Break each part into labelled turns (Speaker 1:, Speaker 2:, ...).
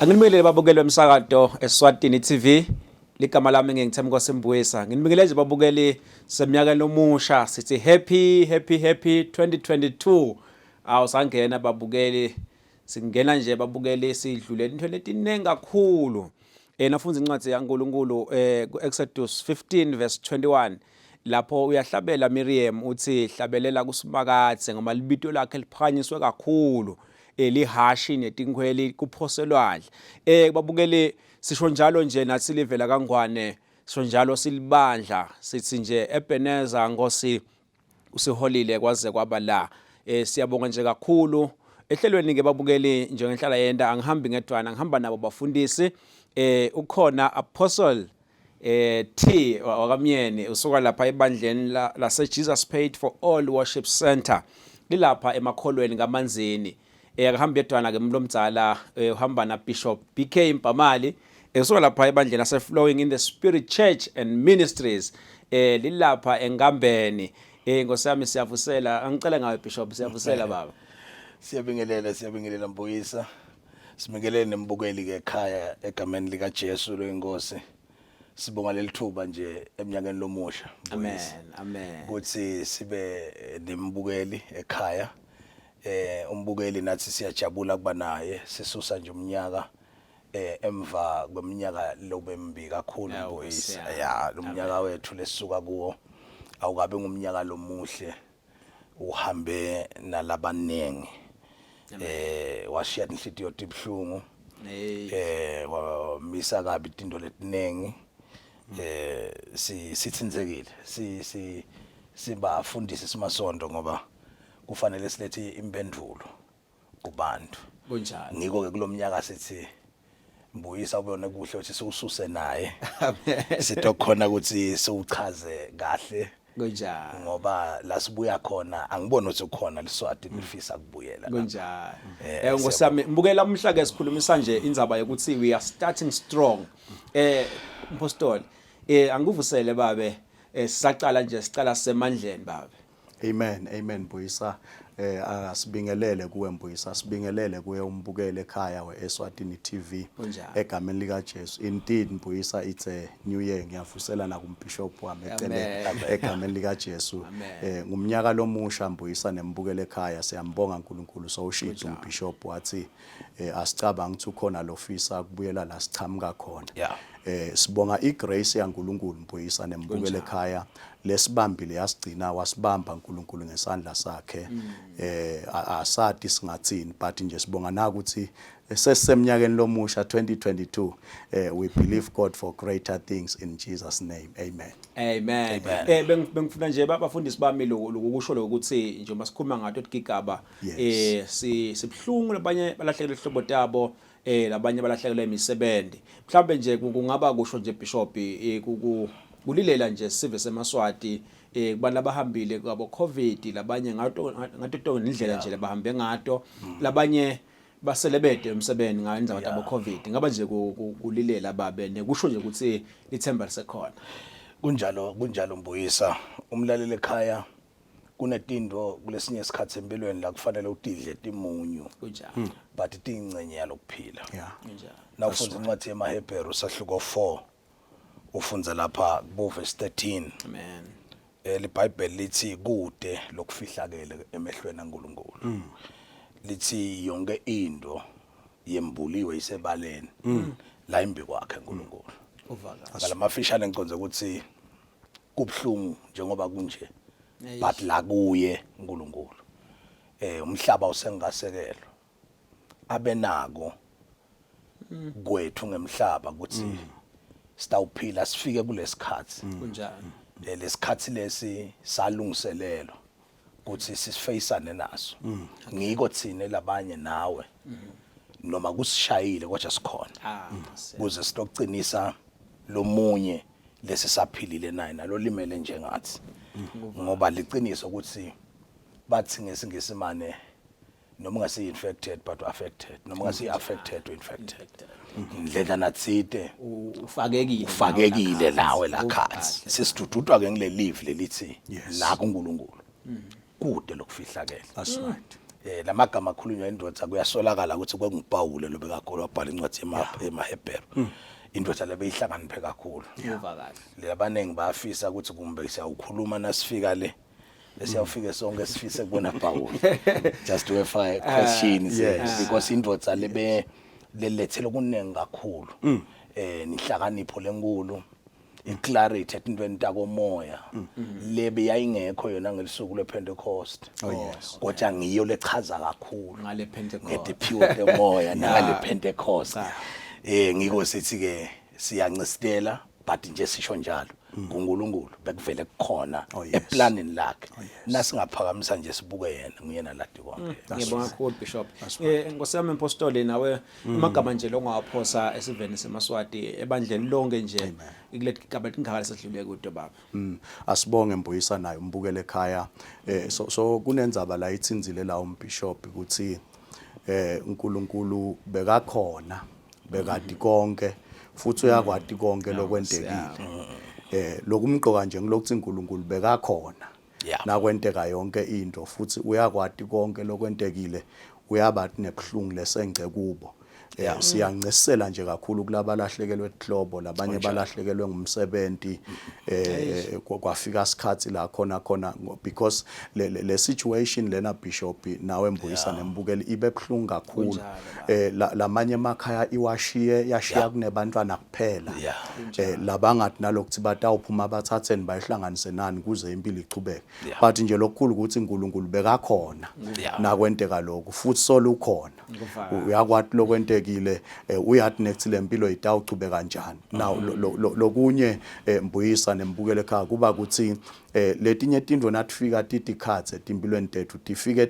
Speaker 1: Anginibingelele babukeli bemsakato Eswatini TV. Ligama lami nginguThemkosi Mbuyisa. Nginibingelele nje babukeli semnyakeni omusha sithi happy happy happy 2022. Awu sangena babukeli singena nje babukeli sidlule into letiningi kakhulu. Eh nafundza incwadi yaNkuluNkulu eh kuExodus 15 verse 21 lapho uyahlabela Miriam uthi hlabelela kuSimakadze ngoba libito lakhe liphakanyiswe kakhulu elihashi netinkhweli kuphoselwandle eh babukeli sisho njalo nje nathi livela kaNgwane sisho njalo silibandla sithi nje Ebenezer Nkosi usiholile kwaze kwaba la eh siyabonga nje kakhulu ehlelweni ke babukeli njengenhlala yenda angihambi ngedwana ngihamba nabo bafundisi eh ukhona apostle eh T wakamyeni usuka lapha ebandleni lase Jesus Paid for All Worship Center lilapha emakholweni kaManzini eh akahambi yedwana ke umuntu omdala eh, uhamba na Bishop BK Mbhamali eh, usuka lapha ebandleni lase Flowing in the Spirit Church and Ministries eh lilapha enkambeni eh Nkosi yami siyavusela angicela ngawe Bishop siyavusela baba
Speaker 2: Siyabingelela siyabingelela Mbuyisa Sibingelele nembukeli ke ekhaya egameni lika Jesu loyinkosi. Sibonga lelithuba nje eminyakeni lomusha.
Speaker 1: Amen. Amen.
Speaker 2: Ukuthi sibe nembukeli ekhaya. Eh umbukeli nathi siyajabula kuba naye sisusa nje umnyaka eh emva kweminyaka lobembi kakhulu mbuyisi. Ya lo mnyaka wethu lesuka kuwo awukabe ngumnyaka lomuhle. uhambe nalabaningi eh washiya inhlitiyo tibhlungu eh wamisa kabi tinto letiningi eh si sithinzekile si si sibafundisi simasonto ngoba kufanele silethe impendulo kubantu
Speaker 1: kunjalo
Speaker 2: ngiko ke kulomnyaka sithi mbuyisa ubone kuhle ukuthi siwususe naye sitokhona ukuthi siwuchaze kahle
Speaker 1: kunjalo
Speaker 2: ngoba la sibuya khona angiboni ukuthi ukhona liswati lifisa kubuyela
Speaker 1: kunjalo eh, eh ngosami mbukela umhla ke sikhulumisa nje indzaba yokuthi we are starting strong eh mpostoli eh angikuvusele babe eh sisaqala nje sicala semandleni babe
Speaker 3: Amen amen Mbuyisa eh asibingelele kuwe Mbuyisa asibingelele kuwe umbukele ekhaya weEswatini TV egameni lika Jesu indeed Mbuyisa it's a new year ngiyavusela na kumbishop wami ecele egameni lika Jesu eh ngumnyaka lomusha Mbuyisa nembukele ekhaya siyambonga uNkulunkulu sowushito umbishop wathi eh asicabanga ukuthi ukhona lofisa kubuyela la sichamuka khona eh sibonga igrace yaNkulunkulu Mbuyisa nembukele ekhaya lesibambile yasigcina wasibamba uNkulunkulu ngesandla sakhe mm. eh asati singathini but nje sibonga na ukuthi sesisemnyakeni lomusha 2022 eh we believe God for greater things in Jesus name amen
Speaker 1: amen eh bengifuna nje bafundisi bami lokusho lokuthi njengoba sikhuluma ngato tigigaba eh sibhlungu labanye balahlekelwe ihlobo tabo eh labanye balahlekelwe imisebenzi mhlawumbe nje kungaba kusho nje bishop eh, kulilela nje sive semaswati eh kubantu abahambile kwabo covid labanye ngato ngato tonke indlela nje labahambe ngato mm. labanye baselebede emsebeni ngayo indaba tabo covid ngaba nje kulilela babe nekusho nje ukuthi lithemba lisekhona
Speaker 2: kunjalo kunjalo mbuyisa umlaleli ekhaya kunetinto kulesinye isikhathi empilweni la kufanele utidle timunyu
Speaker 1: kunjalo hmm.
Speaker 2: but tiyingcenye yalokuphila
Speaker 3: yeah
Speaker 1: kunjalo
Speaker 2: nawufunda incwadi yemaHebheru sahluko 4 ufundza lapha kubo verse 13
Speaker 1: amen
Speaker 2: eh liBhayibheli lithi kude lokufihlakele emehlweni kaNkuluNkulu hmm. lithi yonke into yembuliwe isebaleni hmm. la imbi kwakhe uNkulunkulu
Speaker 1: uvaka
Speaker 2: ngalamafishane ngiconze ukuthi kubhlungu njengoba kunje but la kuye uNkulunkulu eh umhlaba usengasekelwa abenako kwethu ngemhlaba ukuthi mm. sitawuphila sifike kulesikhathi
Speaker 1: mm. kunjani
Speaker 2: eh, lesikhathi lesi salungiselelwa ukuthi sisifeyisane naso mm. ngiko thina labanye nawe noma kusishayile kodwa sikhona
Speaker 1: ah,
Speaker 2: kuze sitoqinisa lomunye lesisaphilile naye nalolimele njengathi ngoba liqiniso ukuthi bathi ngesingisi mane noma ungasi infected but affected noma ungasi affected or infected ndledlana thite
Speaker 1: ufakekile
Speaker 2: ufakekile nawe la khathi sesidududwa ke ngile live lelithi la kuNkulunkulu kude lokufihlakele
Speaker 3: that's right
Speaker 2: Eh lamagama akhulunywa indoda kuyasolakala ukuthi kwakunguPawule lobekakhulu wabhala incwadi emaHebheru. Indoda lebeyihlakaniphe kakhulu.
Speaker 1: Uva kahle.
Speaker 2: Labaningi bayafisa ukuthi kumbe siyawukhuluma nasifika le. Esiyawufike sonke sifise kubona Paul. Just to have a question
Speaker 3: yes.
Speaker 2: because indoda lebe lelethele okuningi kakhulu. Eh nihlakanipho lenkulu. Iclarity etintweni takomoya lebe yayingekho yona ngelisuku lePentecost.
Speaker 3: Oh, yes.
Speaker 2: Kodwa ngiyo lechaza kakhulu.
Speaker 1: Ngale Pentecost.
Speaker 2: Ngetiphiwo temoya nangale Pentecost. Eh ngiko sithi ke siyancisitela but nje sisho njalo kuNkulunkulu bekuvele kukhona
Speaker 3: Oh, yes.
Speaker 2: eplanini lakhe. Nasingaphakamisa nje sibuke yena nguyena ladi konke.
Speaker 1: Ngiyabonga kakhulu Bishop. Eh Nkosi yami Impostoli nawe amagama nje longawaphosa esiveni semaswati ebandleni lonke nje kuleti gaba tingaka lesedlule kude baba.
Speaker 3: Asibonge Mbuyisa naye umbukele ekhaya. So kunendzaba la ithinzile la umbishop ukuthi uNkulunkulu bekakhona bekati konke futhi uyakwati konke lokwentekile. Lokumqoka nje ngilokuthi uNkulunkulu bekakhona. Nakwenteka yonke into futhi uyakwati konke lokwentekile uyabathi nebuhlungu lesengce kubo. Siyancisela nje kakhulu kulabalahlekelwe tihlobo labanye balahlekelwe ngumsebenti kwafika isikhathi la khona khona because le situation lena Bishop nawe Mbuyisa nembukeli ibe buhlungu kakhulu. Lamanye emakhaya iwashiye yashiya kunebantwana kuphela. Labangathi nalokuthi batawuphuma bathatheni bayihlanganise nani kuze impilo ichubeke. But nje lokukhulu ukuthi uNkulunkulu bekakhona nakwenteka lokhu futhi solukhona. Uyakwati lokwentekile uyathi next lempilo itawuchubeka kanjani. Now lokunye Mbuyisa nembukele ekhaya kuba ukuthi letinye tintfo natifika titikhatsi etimpilweni tethu tifike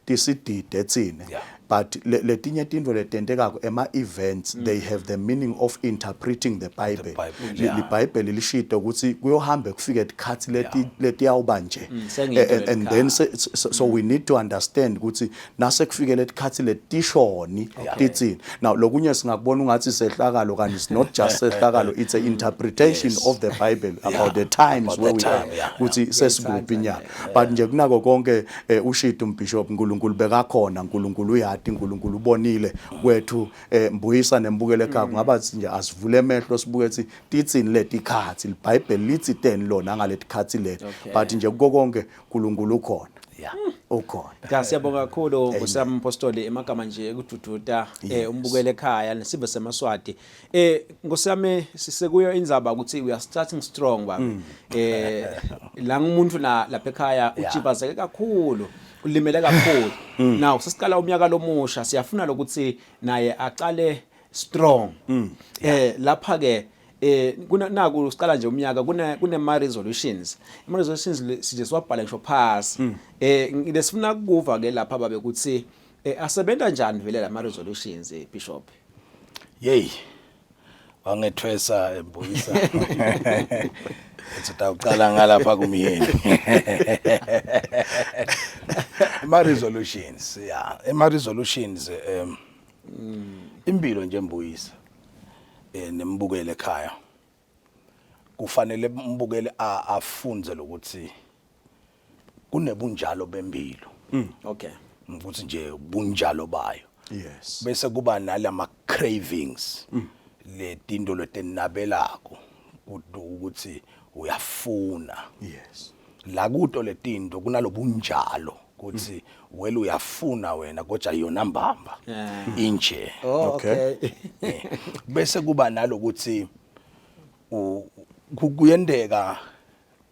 Speaker 3: tisidide tsine. But letinye tintfo letentekako ema events they have the meaning of interpreting the Bible.
Speaker 2: The Bible, yeah.
Speaker 3: LiBhayibheli lishito ukuthi kuyohambe kufike tikhatsi letiyawuba nje.
Speaker 1: Sengiyinto
Speaker 3: And then so we need to understand ukuthi nase kufike letikhatsi letishoni titsini. Now lokunye singakubona ungathi sehlakalo kanti it's not just sehlakalo, it's an interpretation of the Bible about the times
Speaker 2: About
Speaker 3: where
Speaker 2: the
Speaker 3: we
Speaker 2: time,
Speaker 3: are ukuthi sesikuphi nyalo. But nje kunako konke ushito umbishop uNkulunkulu bekakhona, uNkulunkulu uyati, uNkulunkulu ubonile kwethu. Mbuyisa nembukele ekhaya kungaba nje asivule emehlo sibuke ukuthi titsini letikhatsi liBhayibheli lithi teni lona ngaletikhatsi leti. But nje kuko konke uNkulunkulu ukhona. Ukhona.
Speaker 1: Cha siyabonga kakhulu Nkosi yami Mpostoli emagama nje ekudududa umbukele ekhaya nesive semaswati. Nkosi yami sisekuyo indzaba ukuthi we are starting strong baba. La ngumuntu na lapha ekhaya ujibazeke kakhulu, ulimele kakhulu. Now sesiqala umnyaka lomusha siyafuna lokuthi naye aqale strong. Lapha ke kuna naku siqala nje umnyaka kune ma resolutions. Ama resolutions sije siwabhala ngisho phasi. Lesifuna ukuva ke lapha babe ukuthi asebenta njani vele lama resolutions Bishop.
Speaker 2: Yey. Wangethwesa Mbuyisa. Ethi uqala ngalapha kumyeni. Ama resolutions, yeah, ama resolutions impilo nje Mbuyisa. Nembukele ekhaya. Kufanele umbukele afunze lokuthi kunebunjalo bempilo. Ukuthi nje bunjalo bayo. Bese kuba nalama cravings letinto letinabelako ukuthi uyafuna. La kuto letinto kunalobunjalo ukuthi well uyafuna wena kodwa yona mbamba inje. Bese kuba nalokuthi kuyendeka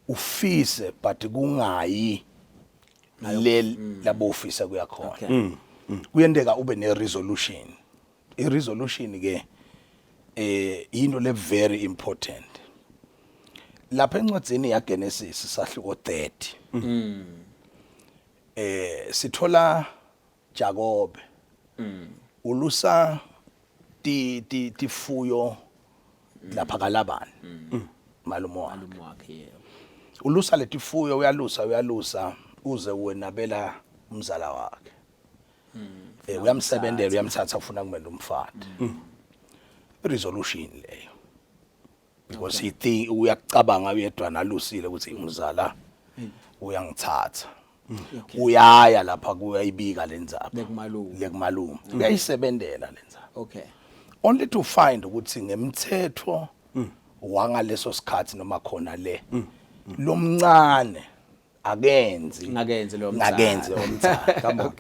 Speaker 2: ufise but kungayi le labo ufisa kuya khona. Kuyendeka ube ne resolution. I resolution ke into le very important. Lapha encwadzini ya Genesis sahluko 30. Sithola Jakobe. Ulusa tifuyo lapha kaLabani. Malume wakhe.
Speaker 1: Malume wakhe, yebo.
Speaker 2: Ulusa letifuyo uyalusa uze wenabela umzala wakhe. Uyamsebenzela uyamthatha ufuna kumenda umfati. Resolution leyo. Because he think uyacabanga uyedwa nalusile ukuthi umzala uyangithatha. Uyaya lapha kuyayibika lendzaba
Speaker 1: Lekumalume.
Speaker 2: Lekumalume uyayisebentela lendzaba. Only to find ukuthi ngemthetho wangaleso sikhathi noma khona le lomncane akenzi
Speaker 1: Ngakenzi lo mdzala.
Speaker 2: Ngakenzi lo mdzala, come on.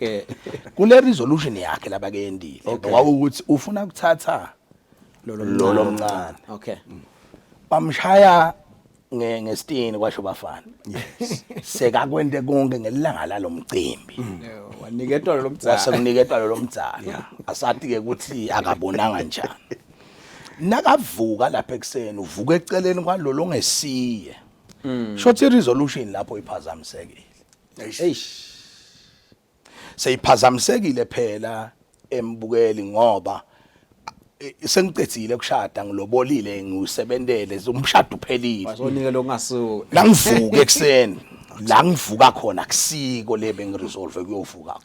Speaker 2: Kule resolution yakhe labakendile kwawukuthi ufuna ukuthatha
Speaker 1: lo
Speaker 2: lo mncane. Bamshaya ngesitini kwasho bafana. Sekakwente konke ngelanga lalomcimbi.
Speaker 1: Yebo, waniketwa lo mdzala.
Speaker 2: Wasekuniketwa lo mdzala. Asathi ke ukuthi akabonanga njani. Nakavuka lapha ekuseni uvuka eceleni kwalolo ongesiye. Shothi resolution lapho iphazamisekile.
Speaker 1: Eish.
Speaker 2: Seyiphazamisekile phela embukeli ngoba sengicedzile kushada, ngilobolile, ngiwusebentele, umshado uphelile.
Speaker 1: Wasonike lokungasuka.
Speaker 2: La ngivuka ekuseni, la ngivuka khona kusiko le bengiresolve kuyovuka.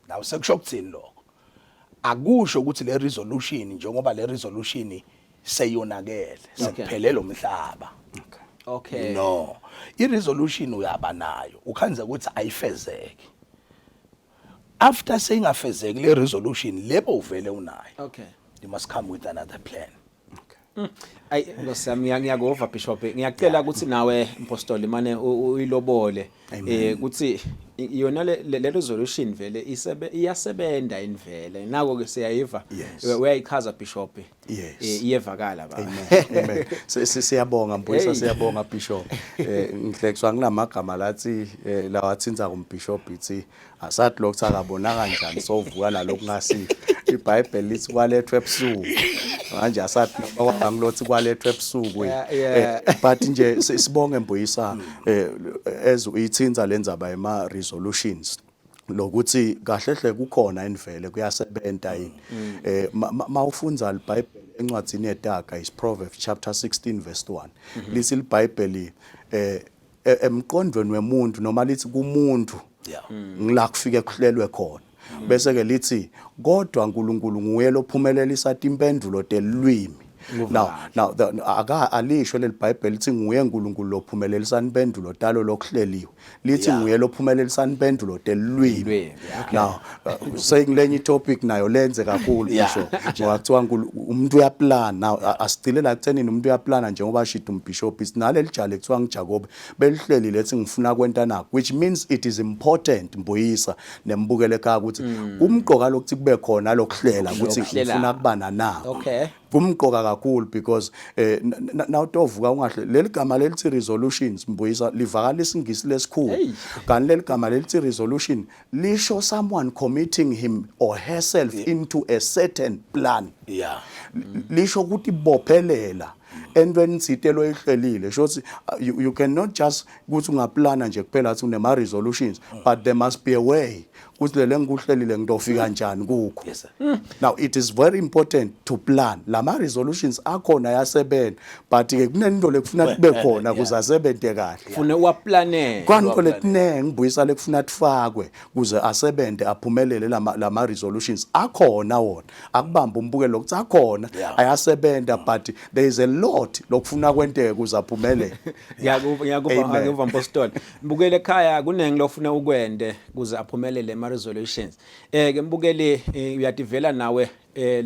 Speaker 2: Now sekusho ukuthini lokho? Akusho ukuthi le resolution, njengoba le resolution seyonakele, sekuphele lo mhlaba. No, i resolution uyaba nayo, ukhanze ukuthi ayifezeki. After seyingafezeki le resolution lebo uvele unayo. You must come with another plan.
Speaker 1: Ayi Nkosi yami, ngiyakova Bishop. Ngiyacela ukuthi nawe Mpostoli mane uyilobole ukuthi yona le resolution vele isebe iyasebenda invele. Nako ke siyayiva. Uyayichaza Bishop. Iyevakala baba.
Speaker 3: Amen. Amen. Siyabonga Mbuyisa, siyabonga Bishop. Ngihlekiswa ngilamagama lathi lawathinza kumbishop ithi asathi lokho akabona kanjani sovuka nalokhu ngasiko. IBhayibheli lithi kwalethwa ebusuku. Manje asathi noma kwangilothi kwalethwa ebusuku. But nje sibonge Mbuyisa, as uyithinza lenzaba ema resolutions lokuthi kahle hle kukhona invele kuyasebenta yini. Mawufundza iBhayibheli encwadzini yeTaga is Proverbs chapter 16 verse 1, lithi iBhayibheli emqondweni wemuntu noma lithi kumuntu ngila kufike kuhlelwe khona, bese ke lithi kodwa uNkulunkulu nguye lophumelelisa timpendulo telwimi. Now aka alisho leli Bible lithi nguye uNkulunkulu lophumelelisa impendulo talo lokuhleliwe, lithi nguye lophumelelisa impendulo telwimi.
Speaker 1: Lwimi,
Speaker 3: Now saying lenye topic nayo lenze kakhulu ngisho ngoba kuthiwa umuntu uyaplan. Now asigcile la kuthenini umuntu uyaplana njengoba shida umbishop naleli jali kuthiwa ngiJakobe belihleli lethi ngifuna kwenta nakho, which means it is important Mbuyisa nembukele ekhaya ukuthi kumqoka lokuthi kube khona lokuhlela ukuthi
Speaker 1: Lokuhlela.
Speaker 3: ngifuna kuba nanako. Kumqoka kakhulu because nawutovuka ungahle leli gama lelithi resolutions Mbuyisa livakala isingisi lesikhulu, kanti leli gama lelithi resolution lisho someone committing him or herself into a certain plan. Lisho ukuthi bophelela entweni thite loyihlelile, shothi you cannot just ukuthi ungaplana nje kuphela athi unema resolutions, but there must be a way ukuthi lele ngikuhlelile ngitofika kanjani kukho.
Speaker 2: Yes, sir.
Speaker 3: Now it is very important to plan lama resolutions akhona ayasebenza, but ke kunento lekufuna kube khona ukuze asebenze kahle.
Speaker 1: Fune uwaplanele.
Speaker 3: Kwanto letinengi Mbuyisa lekufuna tifakwe kuze asebenze aphumelele lama resolutions akhona wona akubamba umbukelo ukuthi akhona ayasebenza, but there is a lot lokufuna kwenteke ukuze aphumelele.
Speaker 1: Ngiyakuva, ngiyakuva.
Speaker 3: Amen.
Speaker 1: Ngiyakuva Mpostoli. Mbukele ekhaya, kunengi lofuna ukwende kuze aphumelele ama resolutions. Ke mbukeli, uyativela nawe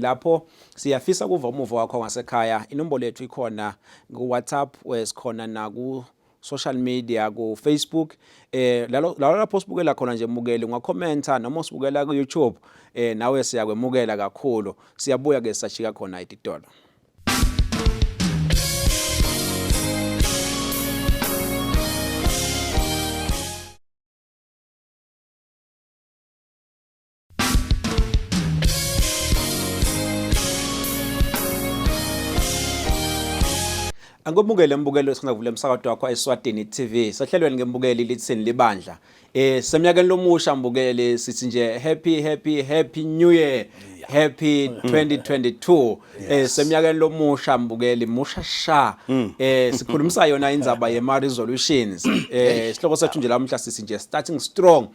Speaker 1: lapho siyafisa kuva umuvo wakho ngasekhaya. Inombolo yethu ikhona ku WhatsApp, sikhona na ku social media, ku Facebook, lalo lalo lapho sibukela khona nje mbukeli ungakhomenta noma usibukela ku YouTube, nawe siyakwemukela kakhulu. Siyabuya ke sashika khona etitolo. Angomukele mbukelo singavula umsakazo wakho eSwatini TV. Sahlelweni ngembukeli litsini libandla. Semnyakeni lomusha mbukeli sithi nje happy happy happy new year. Happy 2022. Semnyakeni lomusha mbukeli, musha sha. Sikhulumisa yona indzaba yema resolutions. Sihloko sethu nje lamuhla sisi nje starting strong.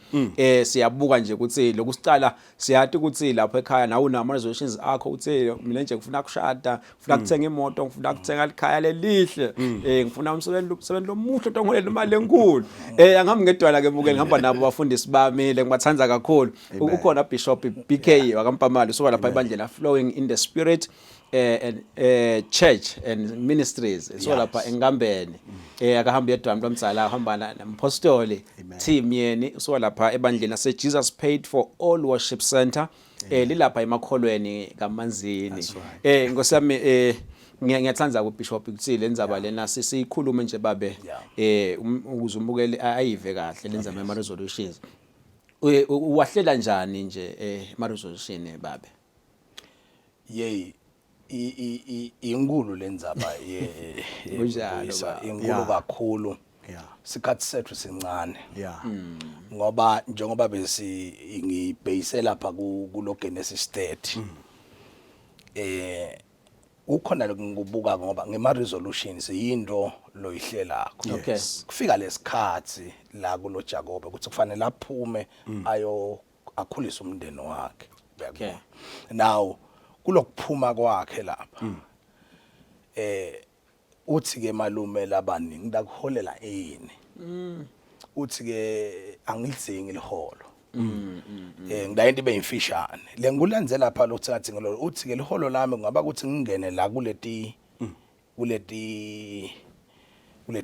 Speaker 1: Siyabuka nje ukuthi lokusicala siyati ukuthi lapho ekhaya nawe unama resolutions akho, uthi mina nje ngifuna kushada, ngifuna kuthenga imoto, ngifuna kuthenga likhaya lelihle, ngifuna umsebenzi lomuhle otongolela imali enkulu. Angihambi ngedwala ke mbukeli, ngihamba nabo bafundisi bami le ngibathanda kakhulu. Ukhona Bishop BK wakaMpamali, usuka lapha ebandleni la Flowing in the Spirit and Church and Ministries, so lapha eNkambeni. Akahambi yedwa umuntu omdzala, uhamba nompostoli Team yeni, usuka lapha ebandleni lase Jesus Paid for All Worship Center, lilapha emakholweni kaManzini. Nkosi yami, ngiyathanda ku Bishop ukuthi le ndzaba lena siyikhulume nje babe, ukuze umbukeli ayive kahle le ndzaba yama resolutions. Uwahlela njani nje ama resolution babe?
Speaker 2: Yey, inkulu lendzaba ye
Speaker 1: Kunjalo,
Speaker 2: Buyisa,
Speaker 1: baba.
Speaker 2: inkulu kakhulu. Sikhathi sethu sincane. Ngoba njengoba besi ngibheyise lapha kulo Genesis 30. Ukhona lokubuka ngoba ngema resolutions yinto loyihlelakho. Kufika lesikhathi la kulo Jakobe ukuthi kufanele aphume ayo akhulise umndeni wakhe. Uyakubona? Now kulokuphuma kwakhe lapha, uthi ke malume labani, ngidakuholela ini? Uthi ke angilidzingi liholo. Ngidayinto ibe imfishane. Le ngikulenze lapha lokuthi ngathi ngilo, uthi ke liholo lami kungaba ukuthi ngingene la kuleti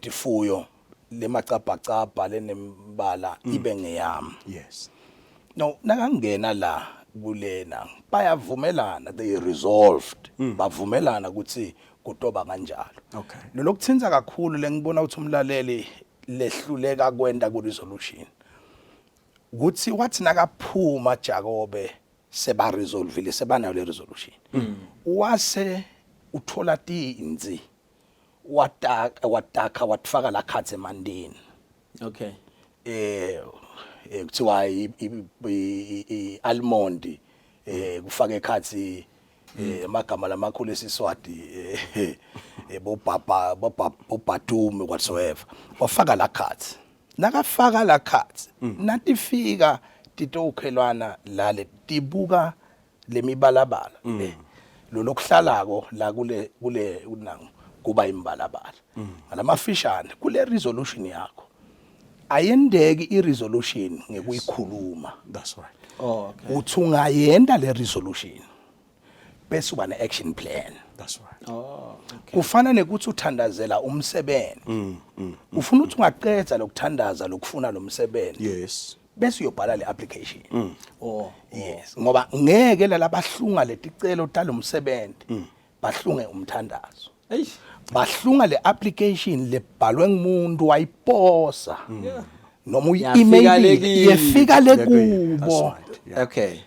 Speaker 2: fuyo lemacabhacabha lenembala ibe ngeyami. No, nakangena la kulena bayavumelana, they resolved, bavumelana ukuthi kutoba kanjalo. Lokuthinta kakhulu lengibona ukuthi umlaleli lehluleka kwenta ku resolution ukuthi wathi nakaphuma Jakobe seba resolvile, sebanayo le resolution, wase uthola tinzi, wataka wataka watfaka la khathe emandini. Kuthiwa i almond, kufaka ekhathi amagama lamakhulu esiswati, bobaba bobatume whatsoever, wafaka la khathi. Nakafaka la khathi, natifika titokhelwana lale tibuka lemibalabala le, lo lokuhlalako la kule kunango kuba imbalabala ngalamafishane kule resolution yakho. Ayendeki i-resolution ngekuyikhuluma.
Speaker 3: That's right.
Speaker 1: Oh, okay.
Speaker 2: Uthi ungayenda le resolution bese uba ne-action plan.
Speaker 3: That's right.
Speaker 1: Oh, okay.
Speaker 2: Kufana nekuthi uthandazela umsebenzi, ufuna ukuthi ungaqedza lokuthandaza lokufuna lo msebenzi, bese uyobhala le application.
Speaker 1: Oh.
Speaker 2: Yes, ngoba ngeke lalabahlunga leticelo talomsebenzi bahlunge umthandazo.
Speaker 1: Eish.
Speaker 2: Bahlunga le application lebhalwe ngumuntu wayiposa noma
Speaker 1: Yafika
Speaker 2: uyi-email,
Speaker 1: le kibo.
Speaker 2: yefika le
Speaker 3: That's
Speaker 2: kubo.
Speaker 3: right.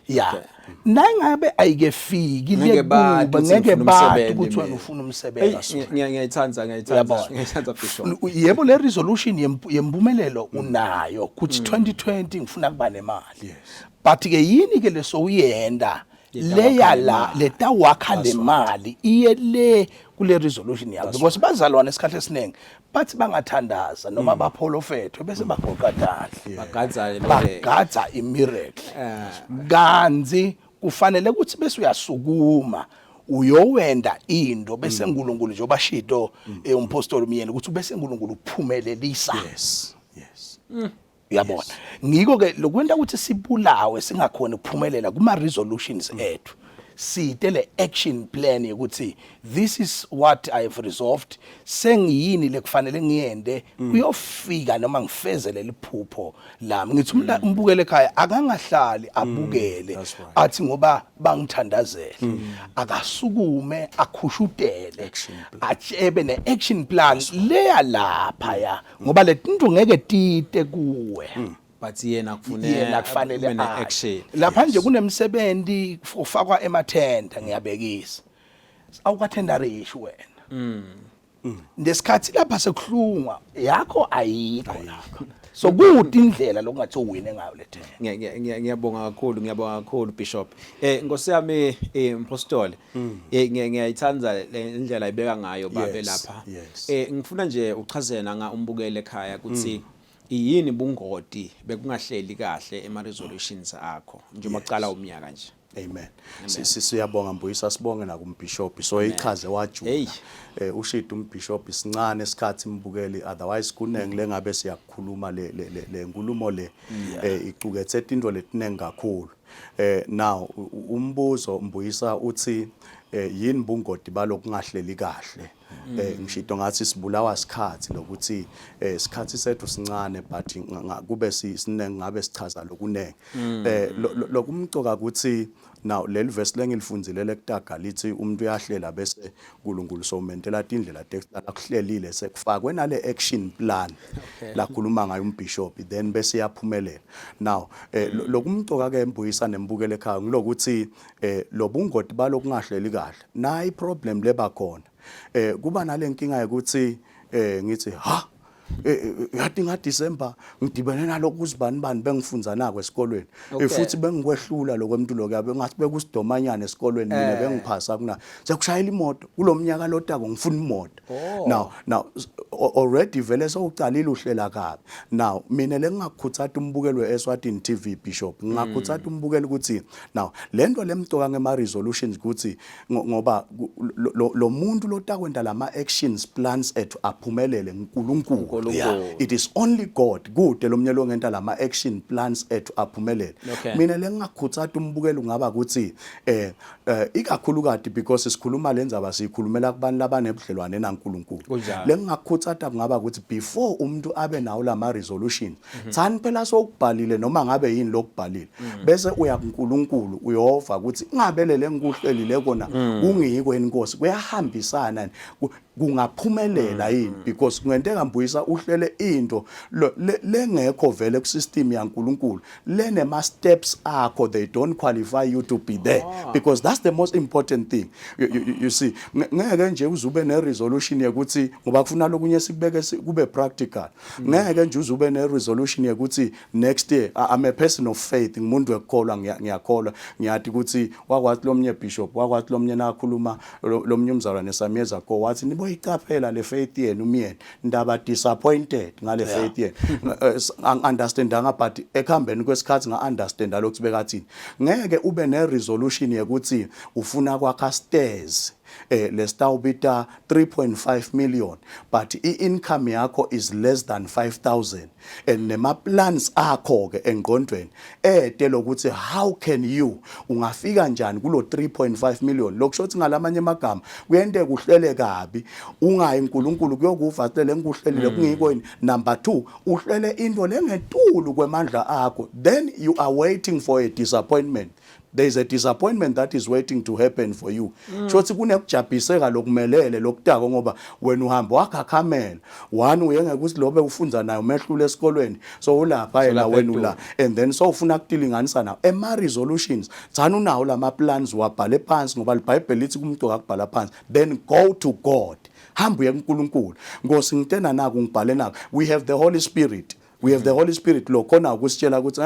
Speaker 3: Yeah.
Speaker 2: Ya, nangabe ayikefiki
Speaker 1: Ngeke
Speaker 2: le
Speaker 1: bati
Speaker 2: kubo,
Speaker 1: ukuthi
Speaker 2: ngeke
Speaker 1: ngifuna
Speaker 2: bati
Speaker 1: umsebenzi
Speaker 2: ukuthi wena
Speaker 1: mina.
Speaker 2: ufuna
Speaker 1: Eyi,
Speaker 2: umsebenzi.
Speaker 1: ngiyayithanda,
Speaker 2: Uyabona?
Speaker 1: ngiyayithanda Bishop.
Speaker 2: Yebo, le resolution yempumelelo unayo kuthi 2020 ngifuna kuba nemali, but ke yini ke lesowuyenda leya la letawakha le mali iye le kule resolution yakho? Because bazalwane isikhathi esiningi bathi bangathandaza noma bapholofethwe bese bagoqa tandla,
Speaker 1: Bagadza le
Speaker 2: bagadza imiracle, kanzi kufanele ukuthi bese uyasukuma uyowenda into, bese uNkulunkulu njengoba shito umpostoli umyeni ukuthi bese uNkulunkulu uphumelelisa. Uyabona, ngiko ke lokwenta ukuthi sibulawe singakhona ukuphumelela kuma resolutions ethu. Site le action plan yokuthi this is what I have resolved, sengiyini lekufanele ngiyende kuyofika noma ngifeze leli phupho lami. Ngithi umbukele ekhaya akangahlali abukele
Speaker 3: That's right.
Speaker 2: athi ngoba bangithandazele. Akasukume akhushutele,
Speaker 3: Action plan.
Speaker 2: atshebe ne-action plan leya lapha ya, ngoba le tinto ngeke tite kuwe.
Speaker 1: But yena kufuneka
Speaker 2: Yena kufanele
Speaker 1: kube
Speaker 2: aye.
Speaker 1: ne-action.
Speaker 2: Lapha nje kunemsebenzi ufakwa emathenda, ngiyabekisa, awukathendarishi wena. Ngesikhathi lapha sekuhlungwa yakho ayikho lapha. So kude indlela lokungathi uwine ngayo le thenda.
Speaker 1: Ngiyabonga kakhulu, ngiyabonga kakhulu Bishop. Nkosi yami, Mpostoli, ngiyayithanda le ndlela ibeka ngayo babe lapha. Ngifuna nje uchazele nanga umbukele ekhaya ukuthi iyini bungoti bekungahleli kahle ema resolutions akho njengoba kuqala umnyaka nje.
Speaker 3: Amen. Siyabonga Mbuyisa, sibonge nakumbishop. So ichaze wajula. Ushida umbishop sincane isikhathi imbukeli, otherwise kunengi lengabe siyakukhuluma. Le nkulumo le icukethe tinto letinengi kakhulu. Now umbuzo Mbuyisa uthi yini bungoti balokungahleli kahle? Ngishito ngathi sibulawa isikhathi lokuthi isikhathi sethu sincane, but kube sinengi ngabe sichaza lokunengi. Lokumcoka ukuthi now leli verse lengilifundzile lekutaga lithi umuntu uyahlela bese uNkulunkulu sowumentela tindlela tekuhlala kuhlelile, sekufakwe nale action plan lakhuluma ngayo umbishop, then bese iyaphumelela. Now lokumcoka ke Mbuyisa nembukele ekhaya ngilokuthi lobungoti balokungahleli kahle, nayi problem leba khona, kuba nalenkinga yokuthi ngithi ha, yathi nga December ngidibene nalokhu uzibani bani bengifunza nako esikolweni. Futhi bengikwehlula lokho umuntu lokho yabe ngathi bekusidomanyana esikolweni, mina bengiphasa kuna sekushayela imoto kulomnyaka lotako ngifuna imoto. Now already vele sewucalile uhlela kabi. Now mina lengingakukhuthatha umbukelo weSwatini TV, Bishop, ngingakhuthatha umbukelo ukuthi now lento lemcoka ngema resolutions ukuthi ngoba lo muntu lotakwenta lama actions plans ethu aphumelele nguNkulunkulu.
Speaker 1: uNkulunkulu.
Speaker 3: It is only God kude lomnye longenta lama action plans ethu aphumelele. Mina lengingakhuthatha umbukelo kungaba ukuthi ikakhulukati because sikhuluma lendzaba siyikhulumela kubantu labanebudlelwane naNkulunkulu. Lengingakukhuthatha kungaba ukuthi before umuntu abe nawo lama resolutions, thani phela sokubhalile noma ngabe yini lokubhalile, bese uya kuNkulunkulu uyova ukuthi ngabe le ngikuhlelile kona kungiyiko yini, Nkosi, kuyahambisana yini? Kungaphumelela yini? Because kungenteka Mbuyisa uhlele into lengekho vele ku system yaNkulunkulu, lenema steps akho, they don't qualify you to be there, because that's the most important thing. You see, ngeke nje uzube ne resolution yokuthi, ngoba kufuna lokunye sikubeke kube practical, ngeke nje uzube ne resolution yokuthi next year I'm a person of faith, ngimuntu wekukholwa, ngiyakholwa, ngiyathi ukuthi wakwathi lomnye bishop, wakwathi lomnye nakhuluma lomnye umzalwane samyeza ko, wathi niboyicaphela le faith yenu umyeni ndaba disappointed ngale faith yenu. Angi-understandanga, but ekuhambeni kwesikhathi nga-understanda lokhu bekathini. Ngeke ube ne-resolution yokuthi ufuna kwakha stairs lesitawubita 3.5 million, but i-income yakho is less than 5000, and nema plans akho ke engqondweni ede lokuthi how can you, ungafika njani kulo 3.5 million. Lokusho ukuthi ngalamanye amagama kuyenteka uhlele kabi, ungayi uNkulunkulu kuyokuva hlele ngikuhlelile kungiko yini. Number 2, uhlele into lengetulu kwemandla akho, then you are waiting for a disappointment. There is a disappointment that is waiting to happen for you. Shothi kunekujabhiseka lokumelele lokutako ngoba wena uhamba wakhakhamela one uye ngeke ukuthi lobe ufunza naye umehlule esikolweni, so ulapha yena,
Speaker 1: lapha
Speaker 3: wena ula, and then so ufuna kutilinganisa nawo ema resolutions. Thana unawo lama plans, wabhale phansi ngoba iBhayibheli lithi kumuntu akubhala phansi, then go to God, hamba uye kuNkulunkulu, Nkosi ngitena naku, ngibhale naku. We have the Holy Spirit, we have the Holy Spirit lo khona ukusitshela ukuthi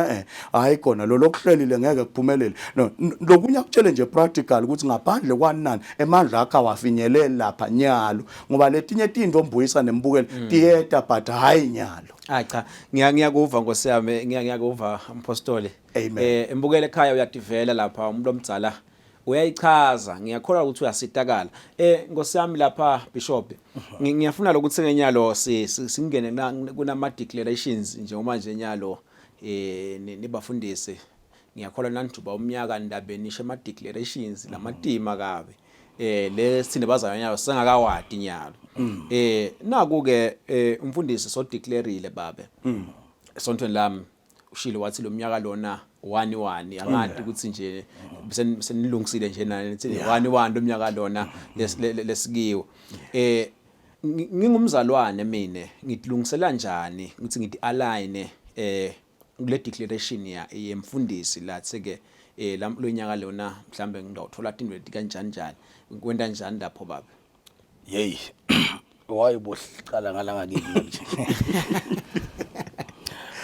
Speaker 3: hayi khona lo lokuhlelile ngeke kuphumelele. No, lokunye akutshele nje practical ukuthi ngaphandle kwani nani emandla akho awafinyeleli lapha nyalo, ngoba letinye tinto Mbuyisa nembukelo tiyeta, but hayi nyalo.
Speaker 1: Ah cha, ngiyakuva nkosi yami, ngiyakuva mpostoli.
Speaker 3: Amen.
Speaker 1: Embukele ekhaya uyadivela lapha umuntu omdzala uyayichaza, ngiyakholwa ukuthi uyasitakala. Nkosi yami lapha Bishop, ngiyafuna lokuthi ngenyalo singene kunama declarations njengoba nje nyalo nibafundisi, ngiyakholwa nanijuba umnyaka ndabeni nisho ama declarations lamatima kabi le sithinde bazalwane nyalo sengakawadi nyalo. Naku ke umfundisi so declareile babe esontweni lami, ushilo wathi lo mnyaka lona wani wani, angadi ukuthi nje senilungisile nje nani nithi wani wani lo mnyaka lona lesikiwo. Ngingumzalwane mina ngilungisela njani ukuthi ngithi align kule declaration ya yemfundisi lathi ke lo nyaka lona mhlambe ngidawuthola tindwe kanjani njani, kwenta njani lapho baba?
Speaker 2: Yeyi, wayibohlala ngala ngakini manje.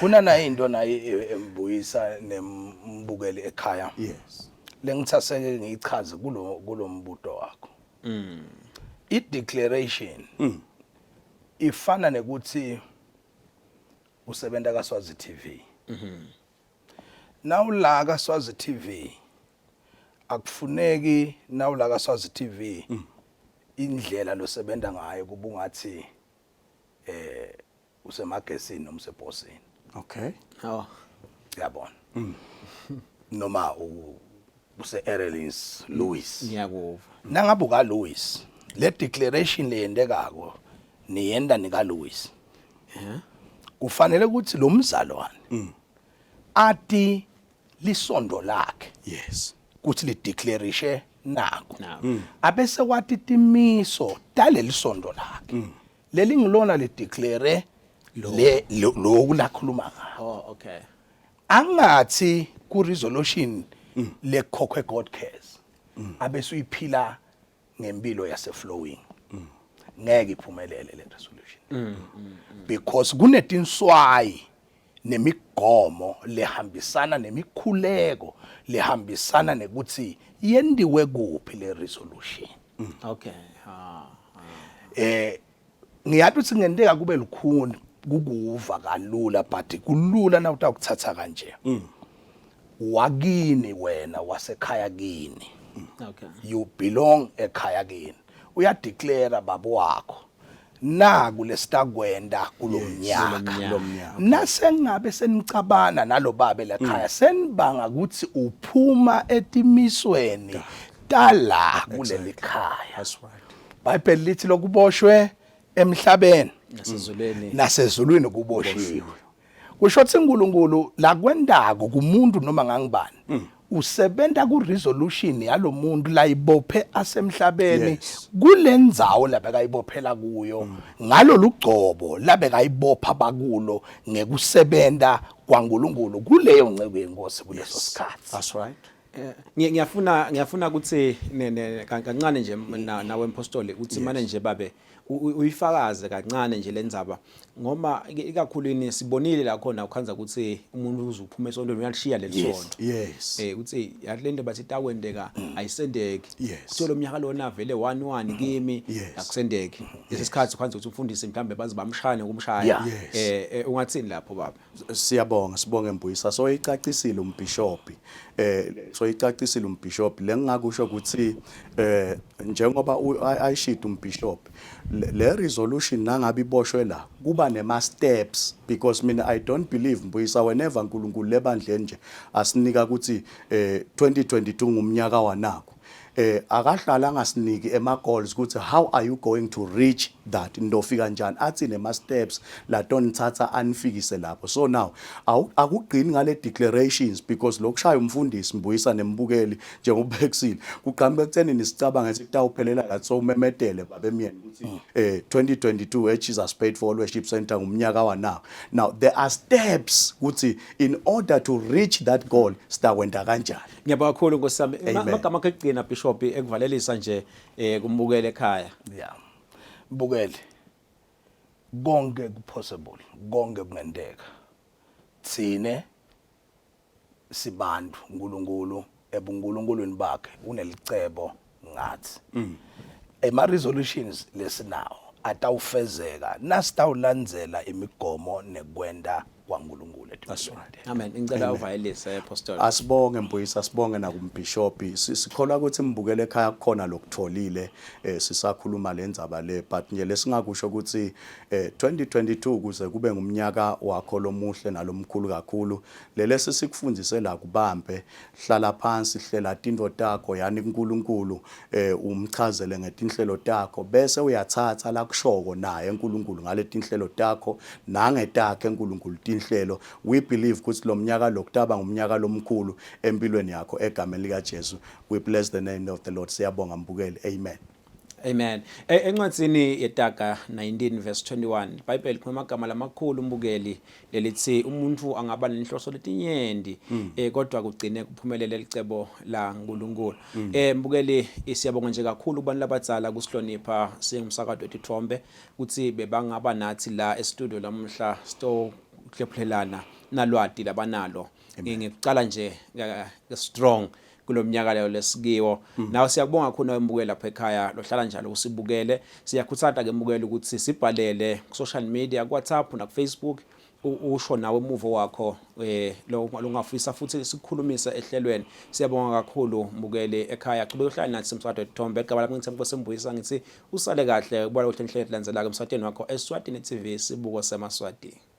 Speaker 2: Kunana into naye embuyisa nembukeli ekhaya.
Speaker 3: Yes.
Speaker 2: Lengithaseke ngiyichaze kulo kulombuto wakho. I declaration ifana nekuthi usebenta ka Swazi TV. Nawula ka Swazi TV akufuneki nawula ka Swazi TV indlela losebenta ngayo kubungathi eh usemagesini noma useposini.
Speaker 3: Okay.
Speaker 1: Oh.
Speaker 2: Uyabona. Noma use Erelins Lewis.
Speaker 1: Ngiyakuva.
Speaker 2: Nangabe uka Lewis le declaration leyentekako niyenda nika Lewis.
Speaker 1: Yeah.
Speaker 2: Kufanele ukuthi lo mzalwane ati lisondo lakhe
Speaker 3: Yes.
Speaker 2: kuthi lideclarishe nako.
Speaker 1: Nako.
Speaker 2: Abese kwati timiso talelisondo lakhe. Leli ngilona le declare le loku lakhuluma ngako.
Speaker 1: Oh, okay.
Speaker 2: Angathi ku resolution lekhokhwe God cares. Abese uyiphila ngempilo yase flowing. Ngeke iphumelele le resolution. Because kunetinswayi nemigomo lehambisana nemikhuleko lehambisana nekuthi yendiwe kuphi le resolution.
Speaker 1: Okay. Ah.
Speaker 2: Eh ngiyathi ukuthi ngenteka kube lukhuni kukuva kalula but kulula na utakuthatha kanje. Wakini wena wasekhaya kini.
Speaker 1: Okay.
Speaker 2: You belong ekhaya kini. Uyadeclare baba wakho. Naku lesitakwenda kulomnyaka.
Speaker 3: Kulomnyaka.
Speaker 2: Nasengabe senicabana nalobabe lekhaya senibanga ukuthi uphuma etimisweni tala kuleli khaya.
Speaker 3: That's right.
Speaker 2: Bhayibheli lithi lokuboshwe emhlabeni
Speaker 1: Nasezulweni.
Speaker 2: nasezulwini kuboshiwe. Kusho ukuthi uNkulunkulu la kwendako kumuntu noma ngangibani usebenta ku resolution yalomuntu layibophe asemhlabeni kulendzawo labekayibophela kuyo ngalolugcobo labekayibopha bakulo ngekusebenta kwaNkulunkulu kuleyo nceku yenkosi kuleso sikhathi.
Speaker 3: That's right.
Speaker 1: Eh, ngiyafuna ukuthi kancane nje nawe mpostoli ukuthi mane nje babe uyifakaze kancane nje lendzaba ngoma ikakhulwini sibonile la khona ukhanza ukuthi umuntu uzuphuma esontweni uyalishiya leli sonto.
Speaker 3: Yes.
Speaker 1: Eh ukuthi yathi lento bathi itakwendeka ayisendeki.
Speaker 3: Yes.
Speaker 1: Kuthiwa lo mnyaka lona vele 1-1 kimi akusendeki. Lesi sikhathi ukhanza ukuthi umfundisi mhlambe baze bamshaya nokumshaya.
Speaker 2: Yeah.
Speaker 3: Yes.
Speaker 1: Eh ungathini lapho baba?
Speaker 3: Siyabonga sibonge Mbuyisa so icacisile umbishop so icacisile umbishop lengingakusho ukuthi njengoba ayishito umbishop le resolution nangabe iboshwe la kuba nema steps because mina I don't believe Mbuyisa whenever uNkulunkulu lebandleni nje asinika ukuthi 2022 ngumnyaka wanako akahlala angasiniki ema goals ukuthi how are you going to reach that ndofika kanjani athi nema steps la tonithatha anifikise lapho. So now akugqini ngale declarations because lokushaya umfundisi Mbuyisa nembukeli njengobekisile kuqhamuka ekutheni nisicabanga ukuthi kutawuphelela la so umemedele babemyeni ukuthi 2022 Jesus Paid for All Worship Center ngumnyaka wanawo. Now there are steps ukuthi in order to reach that goal sitakwenda kanjani.
Speaker 1: Ngiyabonga kakhulu Nkosi yami.
Speaker 3: Amen.
Speaker 1: Amagama akho ekugcina Bishop ekuvalelisa nje kumbukele ekhaya.
Speaker 2: Yeah. Mbukeli konke kupossible, konke kungenteka. Thine sibantu uNkulunkulu ebuNkulunkulwini bakhe unelicebo ngathi. Ema resolutions lesinawo atawufezeka nasitawulandzela imigomo nekwenda kwaNkulunkulu
Speaker 3: That's right.
Speaker 1: Amen. Ngicela uvayelise Apostle.
Speaker 3: Asibonge Mbuyisa, sibonge nakumbishop. Sikholwa ukuthi mbukele ekhaya kukhona lokutholile sisakhuluma lendzaba le but nje lesingakusho ukuthi 2022 kuze kube ngumnyaka wakho lomuhle nalomkhulu kakhulu. Lelesi sikufundise la kubambe hlala phansi hlela tinto takho yani kuNkulunkulu umchazele ngetinhlelo takho bese uyathatha la kushoko naye uNkulunkulu ngale tinhlelo takho nangetakhe uNkulunkulu tinhlelo. We believe ukuthi lo mnyaka lokutaba ngumnyaka lomkhulu empilweni yakho egameni lika Jesu. We bless the name of the Lord. Siyabonga mbukeli. Amen.
Speaker 1: Amen. Encwadzini yeTaga 19 verse 21 iBhayibheli likhuluma amagama lamakhulu umbukeli lelithi umuntu angaba nenhloso letinyenti kodwa kugcine kuphumelele licebo la uNkulunkulu. Mbukeli siyabonga nje kakhulu kubantu labadzala kusihlonipha singumsakazo wetithombe ukuthi bebangaba nathi la e studio lamuhla sto kuhlephulelana nalwati labanalo. Ngikucala nje strong kulomnyaka leyo lesikiwo. Nawe siyakubonga kakhulu nawe mbukeli lapha ekhaya lohlala njalo usibukele. Siyakhuthata ke mbukeli ukuthi sibhalele ku social media, ku WhatsApp na ku Facebook, usho nawe umuvo wakho lo longafisa futhi sikukhulumise ehlelweni. Siyabonga kakhulu mbukeli ekhaya, chubeka uhlale nathi semsakazweni wetithombe. Igama lami ngithi Nkosi Mbuyisa, ngithi usale kahle, ubona kuhle inhlelo elandzelako emsakazweni wakho Eswatini TV, sibuko semaSwati.